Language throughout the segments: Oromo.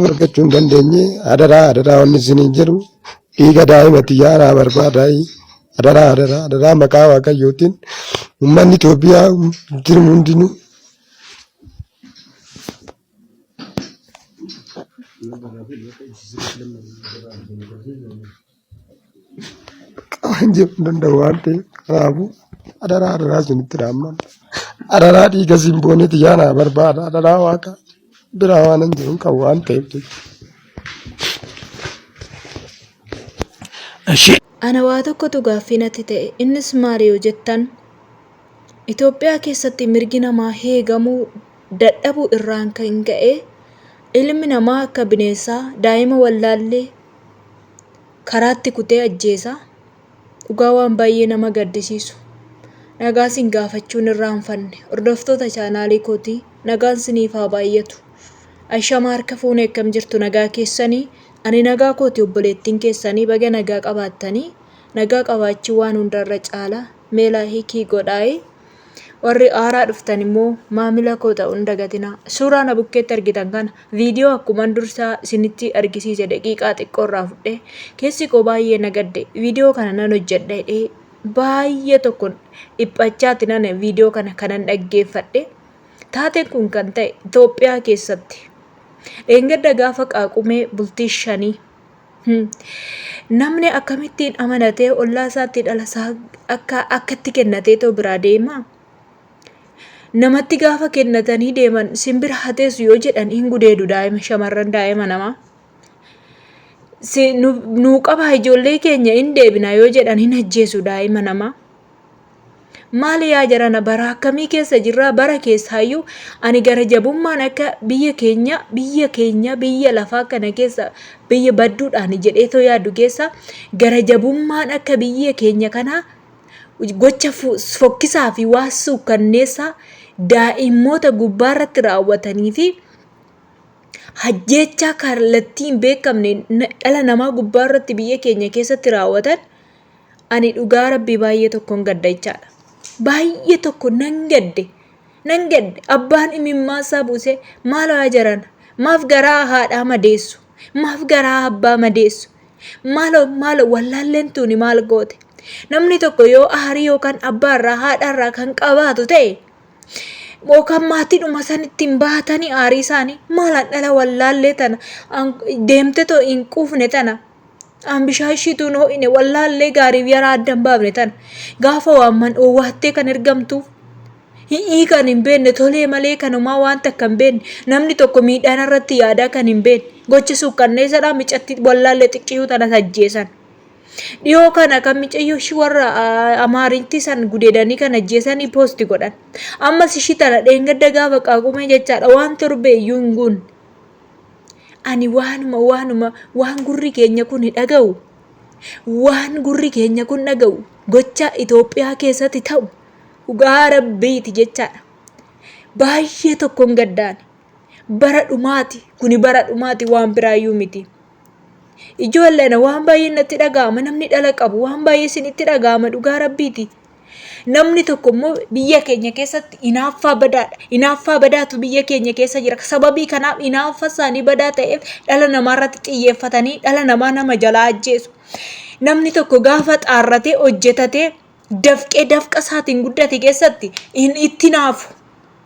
Argachuu hin dandeenye. Adaraa, adaraa, wanni isiniin jedhu dhiiga daa'ima tiyyaa naa barbaadaa. Adaraa, adaraa, adaraa, maqaa Waaqayyootiin uummanni Itoophiyaa jiru hundinuu waan jedhu hin danda'u waan ta'eef, kanaafuu adaraa, adaraa isinitti dhaamman. Adaraa, dhiiga simboonee tiyyaa naa barbaada. Adaraa Waaqa biraa waan hin jiru qabu waan ta'eef jechuudha. Ana waa tokkotu gaaffii natti ta'e. Innis maali yoo jettan, Itoophiyaa keessatti mirgi namaa heegamuu dadhabuu irraan kan ka'e ilmi namaa akka bineensaa daa'ima wallaallee karaatti kutee ajjeesa. Dhugaa waan baay'ee nama gaddisiisu. Nagaa sin gaafachuun irraanfanne. Hordoftoota chaanaalii kootii, nagaan siniif haa baay'atu. Ashama, harka fuunee, akkam jirtu, nagaa keessanii? Ani nagaa kooti, obboleettiin keessanii. Baga nagaa qabaattanii. Nagaa qabaachuu waan hundarra caala. Mee like godhaayi. Warri haaraa dhuftan immoo maamila koo ta'uu hin dagatinaa. Suuraa na bukkeetti argitan kana viidiyoo akkuman dursaa isinitti argisiise daqiiqaa xiqqoo irraa fudhee keessi koo baay'ee na gadde. Viidiyoo kana nan hojjedha jedhee baay'ee tokko dhiphachaati nan viidiyoo kana kanan dhaggeeffadhe. Taateen kun kan ta'e Itoophiyaa keessatti. Dheengadda gaafa Qaaqumee bultii 5. Namni akkamittiin amanatee ollaa isaatti dhala isaa akka akkatti kennatee too biraa deema? Namatti gaafa kennatanii deeman simbira hateessu yoo jedhan hin gudeedu daa'ima shamarran, daa'ima namaa. Nuu qabaa, ijoollee keenya hin deebina yoo jedhan hin ajjeesu daa'ima namaa. Maali yaa jarana, bara akkamii keessa jirraa? Bara keessaayyuu ani gara jabummaan akka biyya keenya, biyya keenya, biyya lafaa kana keessa, biyya badduudhaan jedhee too yaadu keessa, gara jabummaan akka biyya keenya kanaa gocha fokkisaa fi waa suukkanneessaa daa'immoota gubbaarratti raawwatanii fi hajjeechaa kallattii hin beekamne dhala namaa gubbaarratti biyya keenya keessatti raawwatan, ani dhugaa Rabbii baay'ee tokkon gadda jechaadha. Baay'ee tokko nan gadde. Nan gadde. Abbaan imimmaa isaa buuse. Maal haa jarana? Maaf garaa haadhaa madeessu? Maaf garaa abbaa madeessu? Maaloo, maaloo, wallaalleen tuuni maal goote? Namni tokko yoo aarii yookaan abbaarraa haadhaarraa kan qabaatu ta'e yookaan maatiidhuma sanitti hin baatanii aarii isaanii, maalaan dhala wallaallee tana deemte too hin quufne tana, aan bishaan ishiituu hin ho'ine, wallaallee gaariif yaraa adda hin baafne tana, gaafa waamman owwaattee kan ergamtuuf, hi'ii kan hin beekne, tolee malee kanumaa waan takka hin beekne, namni tokko miidhaan irratti yaadaa kan hin beekne, gocha suukkanneessadhaa micatti wallaallee xiqqiyuu tanas ajjeesan. Dhiyoo kana kan micayyoo ishii warra Amaaritti san gudeedanii kan ajjeesanii poosti godhan. Ammas ishii tana dheengadda gaafa Qaaqumee jechaadha, waan torbee iyyuu hin guunne. Ani waanuma waan gurri keenya kun dhaga'u, waan gurri keenya kun dhaga'u, gocha Itoophiyaa keessatti ta'u, dhugaa Rabbiiti jechaadha. Baay'ee tokkoon gaddaan. Bara dhumaati kuni, bara dhumaati, waan biraayyuu miti. Ijoolleen, waan baay'ee natti dhaga'ama. Namni dhala qabu waan baay'ee isinitti dhaga'ama, dhugaa Rabbiiti. Namni tokko immoo biyya keenya keessatti inaaffaa badaadha. Inaaffaa badaatu biyya keenya keessa jira. Sababii kanaaf inaaffa isaanii badaa ta'eef dhala namaa irratti xiyyeeffatanii dhala namaa nama jalaa ajjeesu. Namni tokko gaafa xaarratee hojjetatee dafqee dafqa isaatiin guddate keessatti itti naafu.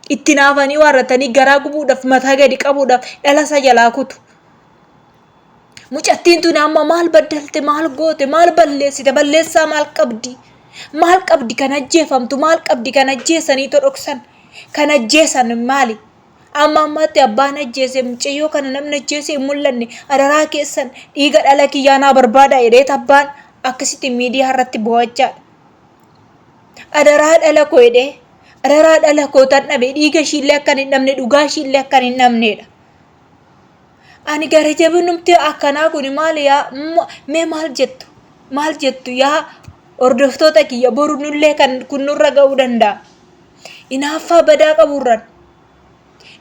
Itti naafanii waarratanii garaa gubuudhaaf, mataa gadi qabuudhaaf dhala isaa jalaa kutu. Mucattiin tun amma maal baddalte, maal goote, maal balleessite, balleessaa maal qabdi? Maal qabdi kan ajjeefamtu, maal qabdi kan ajjeesanii dhoksan, kan ajjeesan maali? Amma ammaatti abbaan ajjeese mucayyoo kana, namni ajjeese hin mul'anne. Adaraa keessan, dhiiga dhala kiyyaa naa barbaada jedheet abbaan akkasitti miidiyaa irratti bo'achaadha. Adaraa dhala koo jedhee, adaraa dhala koo tan dhabe, dhiiga ishiillee akkan hin dhabne, dhugaa ishiillee akkan hin dhabneedha. Ani gara jabinumti akkanaa kun maali yaa? Mee maal jettu? Maal jettu yaa hordoftoota kiyya? Boru nullee kan kun nurra ga'uu danda'a. Inaaffaa badaa qaburran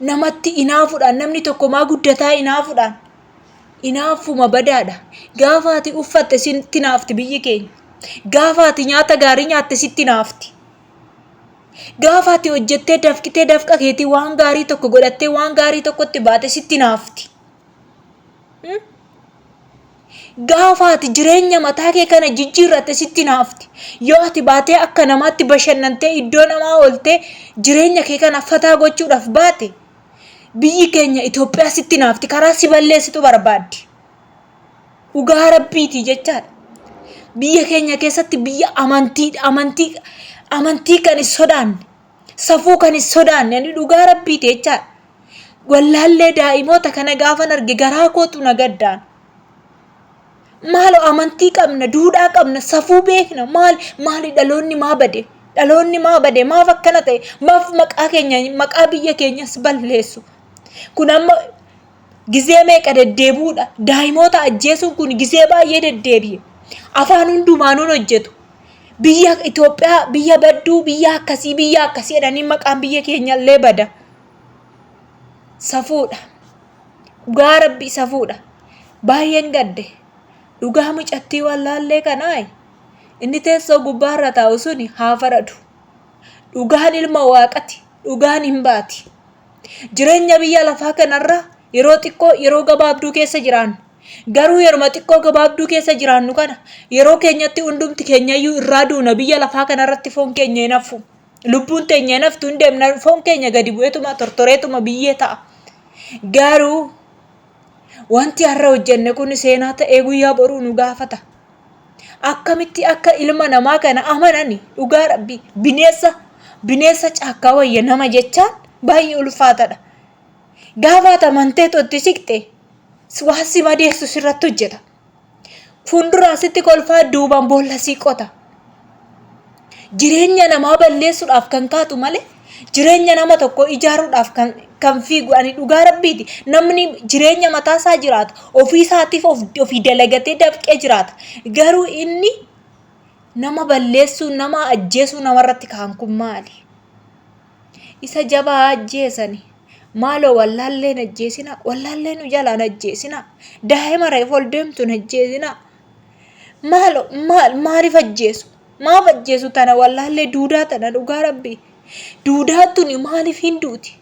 namatti inaafuudhaan, namni tokko maa guddataa inaafuudhaan, inaaffuma badaadha. Gaafa ati uffatte sitti naafti biyyi keenya. Gaafa ati nyaata gaarii nyaatte sitti naafti. Gaafa ati hojjettee dafqitee dafqa keetii waan gaarii tokko godhattee waan gaarii tokkotti baate sitti naafti. Gaafa ati jireenya mataa kee kana jijjiirratte sitti naafti. Yoo ati baatee akka namaatti bashannantee iddoo namaa ooltee jireenya kee kana fataa gochuudhaaf baate biyyi keenya Itoophiyaa sitti naafti karaa si balleessitu barbaaddi. Dhugaa rabbiiti jechaadha. Biyya keenya keessatti biyya amantii amantii amantii kan hin sodaanne safuu kan hin sodaanne ani dhugaa rabbiiti jechaadha. Wallaallee daa'imoota kana gaafan arge garaa kootu na gaddaan. Maaloo amantii qabna, duudhaa qabna, safuu beekna. Maal maali dhaloonni maa bade? Dhaloonni maa bade? Maaf akkana ta'e? Maaf maqaa keenya maqaa biyya keenyas balleessu? Kun amma gizee meeqa deddeebi'uudha? Daa'imoota ajjeesuun kun gizee baay'ee deddeebi'e. Afaan hundumaanuun hojjetu. Biyya Itoophiyaa biyya badduu biyya akkasii biyya akkasii jedhanii maqaan biyya keenya illee bada. Safuudha. Dhugaa rabbi safuudha. Baay'een gadde. Dhugaa mucattii wallaallee kanaa inni teessoo gubbaarra taa'u suni haa faradu. Dhugaan ilma waaqati. Dhugaan hin baati. Jireenya biyya lafaa kanarra yeroo xiqqoo yeroo gabaabduu keessa jiraanna. Garuu yeruma xiqqoo gabaabduu keessa jiraannu kana yeroo keenyatti hundumti keenyayyuu irraa duuna biyya lafaa kanarratti foon keenya hin hafu. Lubbuun teenya hin haftu hin deemna foon keenya gadi bu'eetuma tortoreetuma biyyee ta'a. Garuu wanti har'a hojjenne kun seenaa ta'ee guyyaa boruu nu gaafata. Akkamitti akka ilma namaa kana amanani dhugaa rabbi bineensa bineensa caakkaa wayya nama jechaan baay'ee ulfaatadha. Gaafa ati amantee itti siqxe waan si madeessu sirratti hojjeta. Fuulduraa sitti kolfaa duubaan boolla sii qota. Jireenya namaa balleessuudhaaf kan kaatu malee jireenya nama tokko ijaaruudhaaf kan, kan fiigu ani dhugaa rabbiiti. Namni jireenya mataa isaa jiraata. Ofii isaatiif of, ofii dalagatee dafqee jiraata. Garuu inni nama balleessuu, nama ajjeesuu namarratti kaan kun maali? Isa jabaa ajjeesani. Maaloo wallaallee hin ajjeesinaa. Wallaallee nu jalaa hin ajjeesinaa. Daa'ima reefu ol deemtu hin ajjeesinaa. Maaloo maal maaliif ajjeesu? Maaf ajjeesu tana wallaallee duudaa tana dhugaa rabbii. Duudaan tuni maaliif hin duuti?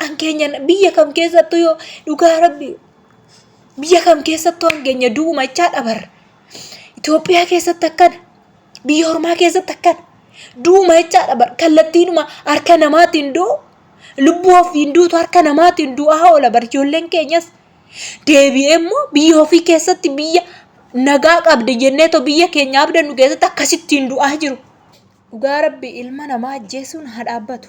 An keenya biyya kam keessattuu yoo dhugaa rabbii biyya kam keessattuu an keenya du'umachaa dhabarra. Itoophiyaa keessatti akkana. Biyya ormaa keessatti akkana. Du'uma jechaadha bar kallattiinuma harka namaatiin du'u lubbuu ofiin duutu harka namaatiin du'aa oola bar ijoolleen keenyas. Deebi'ee immoo biyya ofii keessatti biyya nagaa qabdi jenneetoo biyya keenya abdannu keessatti akkasittiin du'aa jiru. Dhugaa rabbi ilma namaa ajjeesuun haa dhaabbatu.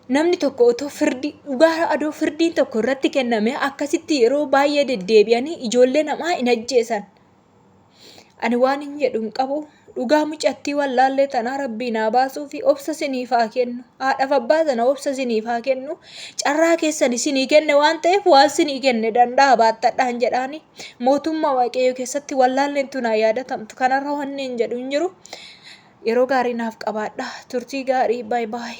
Namni tokko otoo firdii dhugaa adoo firdiin tokko irratti kenname akkasitti yeroo baay'ee deddeebi'anii ijoollee namaa hin ajjeesan. Ani waan hin jedhu hin qabu. Dhugaa mucattii wallaallee tanaa rabbii naa baasuu fi obsa siniif haa kennu. Haadhaaf abbaa sana obsa siniif haa kennu. Carraa keessan isinii kenne waan ta'eef waan sinii kenne danda'a baattadhaan jedhaani. Mootummaa waaqayyoo keessatti wallaalleen tun haa yaadatamtu. Kanarra wanni hin jedhu hin jiru. Yeroo gaarii naaf qabaadha. Turtii gaarii. Baay baay.